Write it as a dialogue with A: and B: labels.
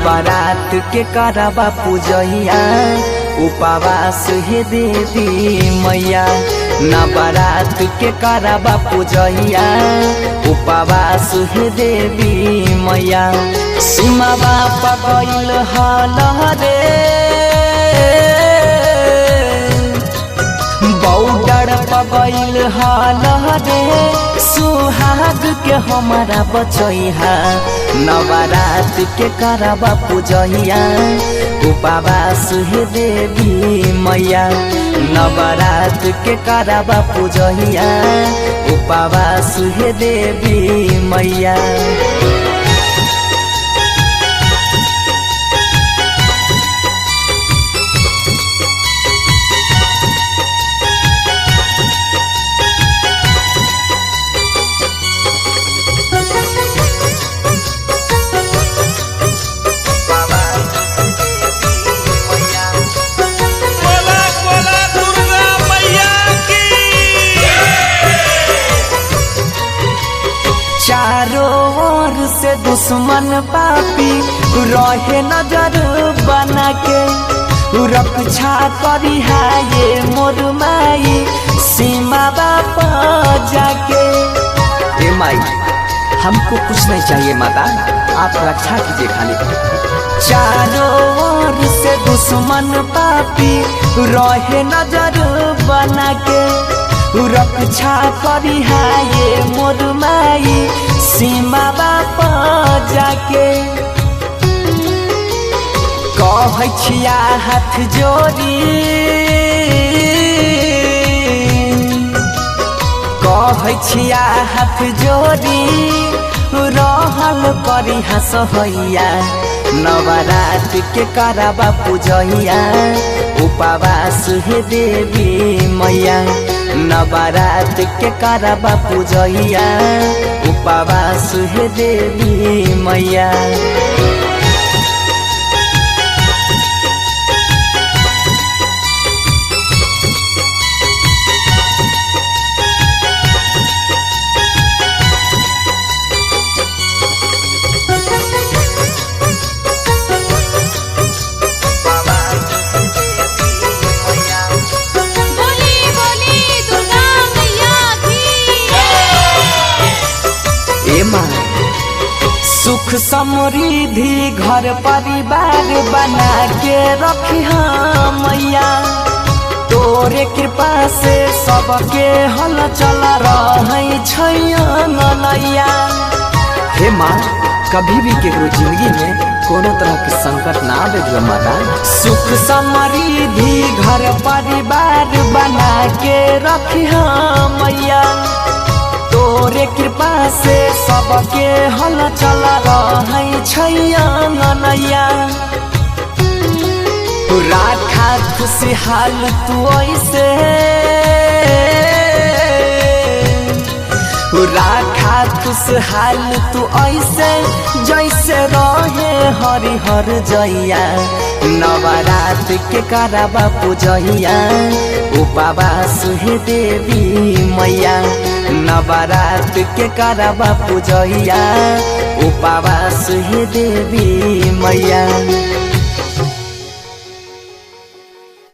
A: नवरात के करबा पूजैया उपवास हे देवी मैया। नवरात के करबा पूजैया उपवास हे देवी मैया। सीमा बाप गइल हल रे बौडर पगैल हल रे सुहाग के हमारा बचैहा। नवरात के करबा पूजैया उपवास हे देवी मैया। नवरात के करबा पूजैया उपवास हे देवी मैया।
B: बोला बोला दुर्गा मैया की।
A: चारों ओर से दुश्मन पापी रहे नजर बना के रक्षा करी है ये मोर माई सीमा बाप जाके। ए माई, हमको कुछ नहीं चाहिए माता, आप रक्षा कीजिए खाली। चारों ओर से दुश्मन पापी रहे नजर बना के रक्षा करी है ये मोर माई सीमा बाप जाके। कहै छिया हाथ जोड़ी कहै छिया हाथ जोड़ी रहल करी हसहैया। नवरात के करबा पूजैया उपवास हे देवी मैया। नवरात के करबा पूजैया उपवास हे देवी मैया।
C: बोली बोली दुर्गा मैया की।
A: ए माँ, सुख समृद्धि घर परिवार बना के रखी मैया। तोरे कृपा से सबके हल चल रहै छै नैया। हे माँ, कभी भी केकरो जिंदगी में कोनो तरह के संकट ना आवे दियो माता। सुख समृद्धि घर परिवार बना के रखी मैया। तोरे कृपा से सबके हल चल रहै छै नैया। राखा खुशहाल तू ऐसे राखा खुशहाल तू ऐसे जैसे रहे हरिहर जैया। नवरात के करबा पूजैया उपवास हे देवी मैया। नवरात के करबा पूजैया उपवास हे देवी मैया।